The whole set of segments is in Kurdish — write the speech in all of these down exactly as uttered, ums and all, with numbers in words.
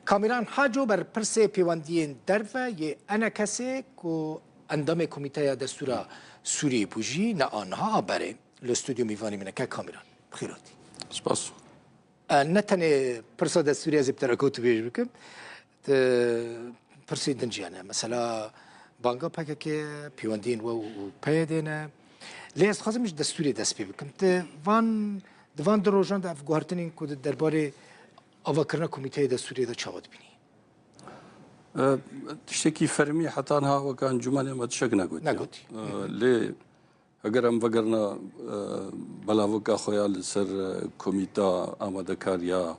Kamîran Haco, berpirsê pêwendiyên derve yê ENKSê ku endamê Komîteya Destûra Sûriyê bû jî ne aniha a berê li stûdyo mîvanî min e. Kek Kamîran, bi xêr hatî. Spas. E, ne tenê pirsa destûrî ez ê bi te re gotûbêj bikim. Ti pirsê din jî hene. Mesela banga P K K ye, pêwendiyên we û P Y D ne. Lê ez dixwazim ji destûrê dest pê bikim. Ti van, di van du rojan de ev guhertinên ku di derbarê avakirina komîteyê destûrê de çawa dibînî? E, tiştekî fermî heta niha weke encûmenê me tiştek negotiye. Negotî. E, lê eger em vegerina, e, belavika xwe ya li ser, e, komîta amadekariya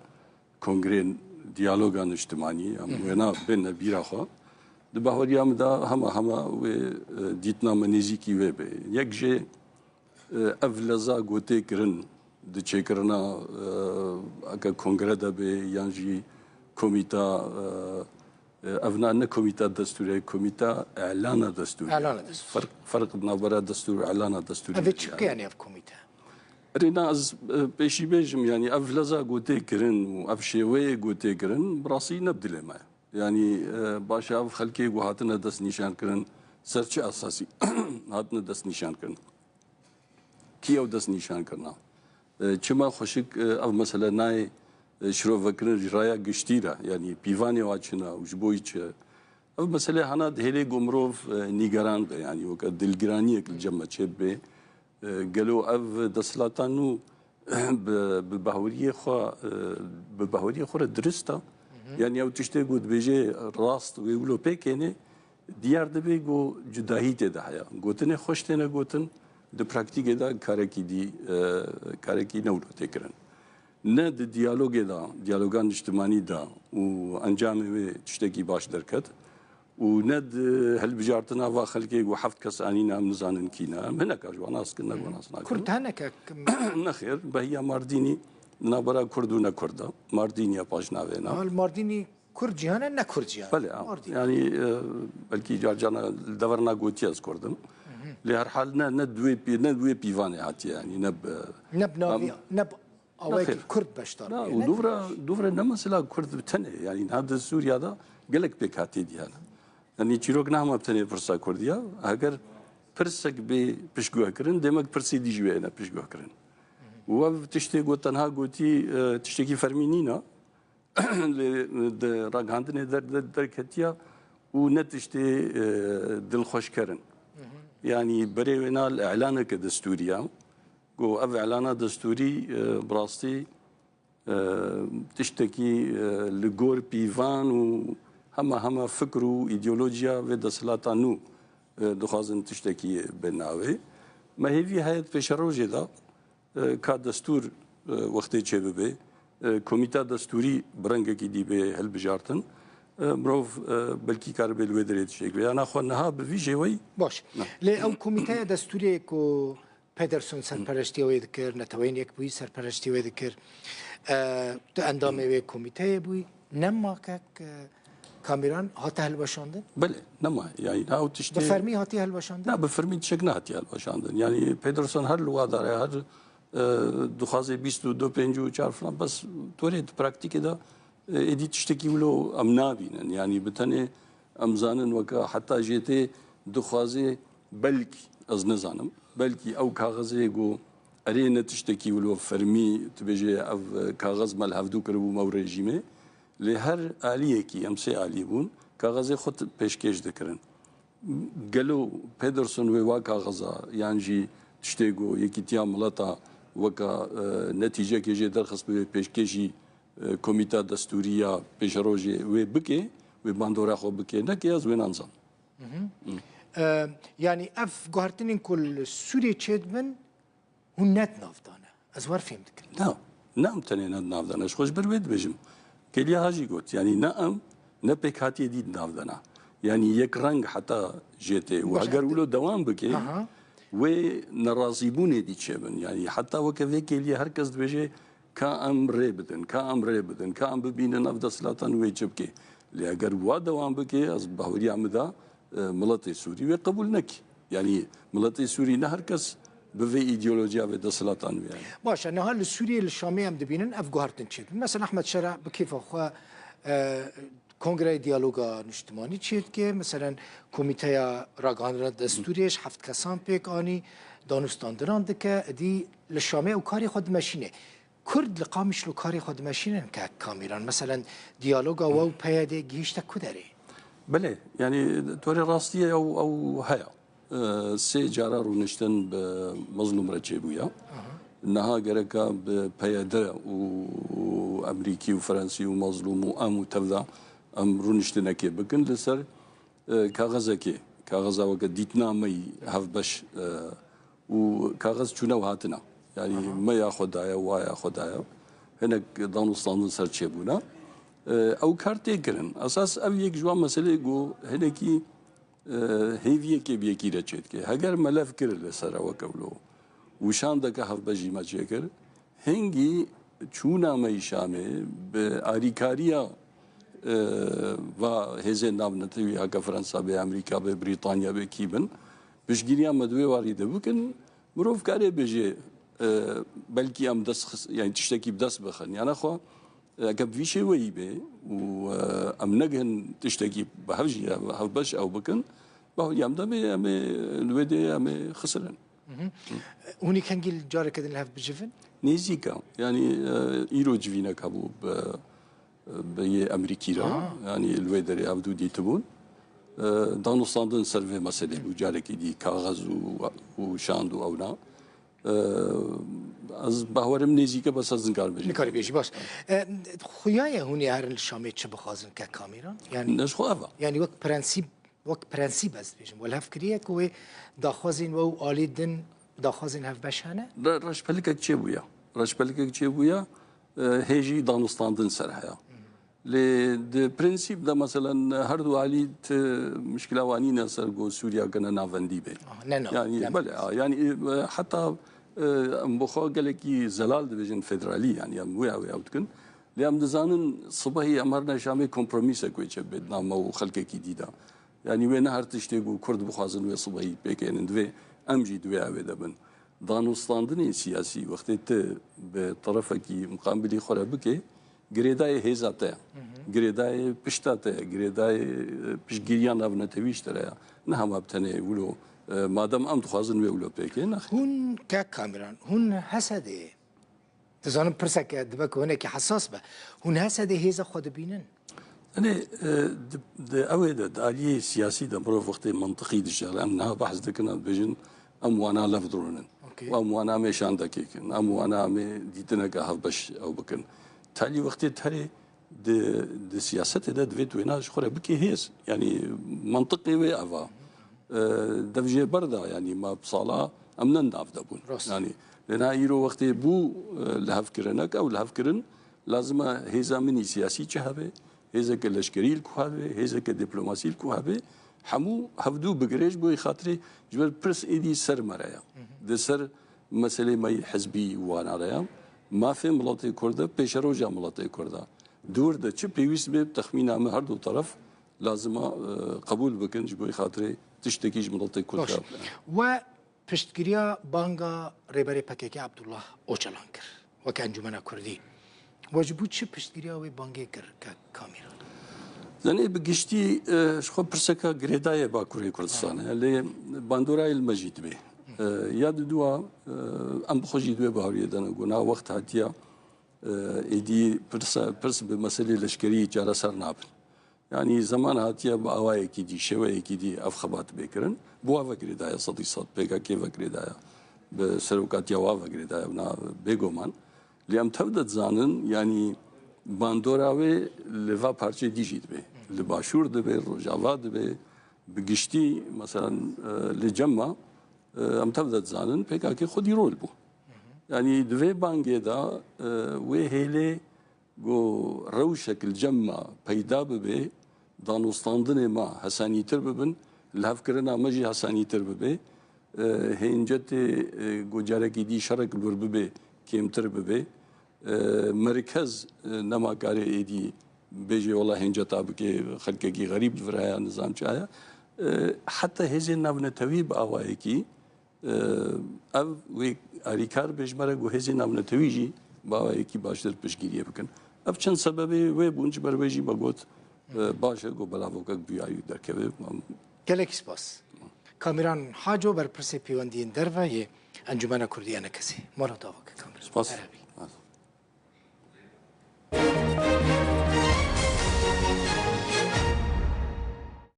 kongrên diyaloga niştimanî, em wêna bêne bîra xwe. Di bahweriya min de hema hema wê, e, dîtina me nêzîkî wê be. Yek jê, e, ev leza gotê kirin di çêkirina, e, eke kongre de be yan jî komîta, e, e, ev na ne komîta destûrê, komîta elana destûrê. Elana destûrê. Ferq, ferq di navbera destûr û elana destûrê Ev ê de çi yani. Bike yani ev komîte? Erê na ez, e, pêşî bêjim, yani ev leza gotê kirin û ev şêweyê gotê kirin, bi rastî ne bi dilê me ye. Yani, e, baş e ev xelkê ku hatine destnîşan kirin, ser çi esasî hatine destnîşan kirin? Kî ew destnîşan kirina? E, çima xweşik, e, ev mesele nayê, e, şirovekirin ji raya giştî re? Yani pîvanê wa çi ne û ji bo çi? Ev mesele hana dihêlê ku mirov, e, nîgeran be, yani weke dilgiraniyek li cem me çêbibe. E, gelo ev desthilata nû bi, bi bahweriyê xwe, e, bi bahweriyê xwe re dirist e? Yani ew tiştê ku dibêje rast wê wilo pêk hêne, diyar dibe ku cudahî tê de heye. Gotinê xweş têne gotin, di praktîkê de karekî dî, e, karekî ne wilo tê kirin. Ne di diyalogê de, diyaloga niştimanî de û encamê wê tiştekî baş derket û ne di hilbijartina va xelkê ku heft kes anîne em nizanin kî ne. Em hineka ji wan nas kin, ne ji wan nas nakin. Kurd hene kek. Nexêr, behiya Mardînî di navbera Kurd û ne Kurd de. Mardînî ye paş navê ne. Hal Mardînî Kurd cîhan e, ne Kurd cîhan e. Belê, a, Mardînî. Yani, e, belkî car carna li deverna gotiye ez Kurd im. Lê herhal ne, ne di wê pî-, ne di wê pîvanê hatiye, yani ne bi Ne bi navî, ne bi awayekî Kurd beşdar bûye, û ne dûvra, dûvra ne mesela Kurd bi tenê, yani niha di Sûriya de gelek pêkhatî diyan. Yani çîrok nahma bi tenê pirsa Kurdiya, heger pirsek bê piştguhkirin, demek pirsê dî jî wê ne piştguhkirin. Û ev tiştê ku tenha gotî, e, tiştekî fermî nîna, lê di ragihandinê der, der, derketiya û ne tiştê, e, dilxweşker in. Yani berê wêna li elaneke destûrî ya. Ku ev elana destûrî, e, bi rastî, e, tiştekî, e, li gor pîvan û hema hema fikr û îdeolojiya vê desthilata nû, e, dixwazin tiştekî bên navê. Me hêvî heye di pêşerojê de, e, ka destûr, e, wextê çêbibe, e, komîta destûrî bi rengekî dî bê hilbijartin, e, mirov, e, belkî karibe li wê derê tiştek bê. Yana xwe niha bi vî jêweyî Baş. Ne. Lê ew komîteya destûrê ku Pedersen serpereştiya wê dikir, Neteweyên Yekbûyî serpereştiya wê dikir. E, tu endamê wê komîteyê bûyî. Nema kek, e, Kamîran hate hilweşandin? Belê, nema. Yani, ew tiştê Bi fermî hatiye hilweşandin? Na, bi fermî tiştek nehatiye hilweşandin. Yani, Pedersen her li wa dare, her, e, dixwaze bîst û du, pêncî û çar filan, bes torê di praktîkê de, e, êdî tiştekî wilo em nabînin. Yani, bi tenê em zanin weke heta jê tê dixwaze belkî, ez nizanim, belkî ew kaxizê ku erê ne tiştekî wilo fermî, tu bêjê ev, e, kaxiz me li hevdû kiribû me û rejîmê, lê her aliyekî, em sê alî bûn, kaxizê xwe t-, pêşkêş dikirin. Gelo Pedersen wê wa kaxiza, yan jî tiştê ku Yekîtiya Mileta weke, e, netîcekê jê derxist bibe pêşkêşî, e, komîta destûrî ya pêşerojê wê bike, wê bandora xwe bike, neke ez wê nanizam. E, yanî ev guhertinên ku li Sûriyê çêdibin, hûn ne di nav de ne. Ez wer fêm dikim. Na, ne em tenê ne di nav de ne. Ji xwe ji ber wê dibêjim. Kêliya ha jî got, yanî ne em, ne pêkhatiyê dî di nav de ne. Yanî yek reng heta jê tê. Û Baş, heger wilo dewam bike, Aha. wê nerazîbûnê dî çêbin. Yanî heta weke vê kêliyê her kes dibêje, ka em rê bidin, ka em rê bidin, ka em bibînin ev desthilatan wê çi bike. Lê eger wa dewam bike, ez bahweriya min de, e, miletê Sûrî wê qebûl nekî. Yanî miletê Sûrî ne her kes bi vê îdeolojiya vê desthilatan wê. Baş e, niha li Sûriyê, li Şamê em dibînin ev guhertin çêdibin. Mesela Ehmed Şera bi kêfa xwe E, Kongreyê Diyaloga Niştimanî çêdike, meselen Komîteya Ragihandina Destûrê ji heft kesan pêk anî, danûstandinan dike, êdî li Şamê ew karê xwe dimeşîne. Kurd li Qamişlo karê xwe dimeşînin kek Kamîran? Meselen diyaloga we û P Y D gihîşte ku derê? Belê, yanî torê rastî ye, ew, ew heye. E, sê cara rûniştin bi Mezlûm re çêbûye. Aha. Niha gereka bi P Y D û, û Emerîkî û Fransî û Mezlûm û em û tev de em rûniştinekê bikin li ser, e, kaxezekê, kaxeza weke dîtina me yî hevbeş, e, û kaxez çûne û hatina. Yanî Aha. me ya xwe daye, wa ya xwe daye. Hinek danûstandin ser çêbûne. E, ew kar tê kirin. Esas ev yek ji wan meselê ku hinekî e, hêviyekê bi yekî re çêdike. Heger me lev kir li ser ew weke wilo û şandeke hevbejî me çêkir, hingî çûna me yî Şamê bi alîkariya, e, va hêzên navnetewî, heke Fransa be, Amerîka be, Brîtanya be, kî bin, piştgiriya me di wê warî de bikin, mirov kare bêje, e, belkî em dest xis-, yani tiştekî bi dest bixin. Yana xwe Eke bi vî şêweyî be û, e, em negihin tiştekî bi hev jî, hevbeş ew bikin, bahûlî em de bê, em ê li wê dê em ê xisirin. Mhm. Hûn ê kengî careke din li hev bicivin? Nêzîk e. Yanî, e, îro civînek hebû bi, bi yê Emerîkî re. Aha. Yanî li wê derê hevdû dîtibûn. E, danûstandin ser vê meselê bû, carekî dî kaxez û, û şand û ewna. E, ez bawerim nêzîke, bes ez nikaribêjim. Nikarî bêjî, baş. E, xuya ye hûn ê herin li Şamê çi bixwazin kek Kamîran? Yani, Ne ji xwe ev e. Yani wek prensîb, wek prensîb ez dibêjim. We li hev kiriye ku wê daxwazên we û alî din daxwazên hevbeş hene? Re-, reşpelikek çêbûye. Reşpelikek çêbûye, e, hê jî danûstandin ser heye. Lê di prensîp de, meselen, her du alî ti mişkila wan nîne ser ku Sûriya gene navendî be. Ah, ne nav, Yani, ne belê, nav. a, yani, e, heta, e, em bi xwe gelekî zelal dibêjin federalî, yani, em wê ew, ew dikin. Lê em dizanin, sibehî em herine Şamê kompromîsek wê çêbibe di nav me û xelkekî dî de. Yani, wê ne her tiştê ku Kurd bixwazin wê sibehî pêkênin, divê em jî di wê ewê de bin. Danûstandinê siyasî, wextê tu bi terefekî muqabilî xwe re bike, girêdayê hêza te ye. Girêdayê pişta te ye. Girêdayê, e, piştgiriya navnetewî ji te re ye. Ne hema bi tenê wilo, e, madem em dixwazin wê wilo pêkê, nexêr. Hûn kek Kamîran, hûn Hesedê, dizanim pirseke dibe ku hinekî hesas be, hûn Hesedê hêza xwe dibînin? Tenê, e, di, di ewê de, di aliyê siyasî de mirov wextê mantiqî dişere, em niha behs dikin, em dibêjin, em wana lev dirûnin. Okey. Û em wana em ê şandekê kin, em wana em ê dîtineke hevbeş ew bikin. Talî wextê terê di, di siyasetê de divê tu wêna ji xwe re bikê hêz. Yanî mantiqê wê ev a. E, dev jê berda, yanî me bi sala em ne nav de bûn. Rast. Yanî lê niha îro wextê bû, e, lihevkirinek, ew lihevkirin lazim e hêza min î siyasî çi hebe, hêzeke leşkerî li ku hebe, hêzeke dîplomasî li ku hebe, hemû hevdû bigire ji bo yê xatirê ji ber pirs êdî ser me re ye. Di ser meselê me yî hizbî wana re ye. Mafê miletê Kurd e, pêşeroja miletê Kurd e. Di wir de çi pêwîst be, bi texmîna min her du teref lazim e, e, qebûl bikin ji bo yê xatirê tiştekî ji miletê Kurd Baş. re. We piştgiriya banga Rêberê P K K Abdullah Ocalan kir weke Encûmena Kurdî. We ji bo çi piştgiriya wê bangê kir kek Kamîran? Zanî bi giştî, e, ji xwe pirseka girêdayê Bakurê Kurdistanê ye. Lê bandorayê li me jî dibe. E, ya di dua, e, em bi xwe jî di wê baweriyê de ne ku na wext hatiye, e, êdî pirsa, pirs bi meselê leşkerî çareser nabin. Yanî zeman hatiye bi awayekî dî, şêweyekî dî ev xebat bê kirin. Bi wa ve girêdaye, sedî sed P K K ve girêdaye. Bi serokatiya wa ve girêdaye, wina bêguman. Lê em tev de dizanin, yanî bandora wê li va parçeyê dî jî dibe. Li Başûr dibe, Rojava dibe. Bi giştî, meselen, e, li cem me, e, em tev de dizanin, P K K xwedî rol bû. Yanî di vê bangê de, e, wê hêlê Go rewşek li cem me peyda bibe, danûstandinê me hesenîtir bibin, lihevkirina me jî hesenîtir bibe. E, hêncetê, e, go carekî dî şerek li wir bibe, kêmtir bibe. E, merkez, e, nema kare êdî bêje wela hênceta bike, xelkekî xerîb li vir heye, nizam çi heye. E, heta hêzên navnetewî bi awayekî Ev wê alîkar be ji me re ku hêzên navnetewî jî bi awayekî baştir piştgiriyê bikin. Ev çend sebebê wê bûn, ji ber wê jî me got, e, baş e ku belavokek duyayî derkeve. Gelek spas. Kamîran Haco, berpirsê pêwendiyên derve yê Encûmena Kurdî Enekesê. Mala dawake Kamîran. Spas. Erhebî.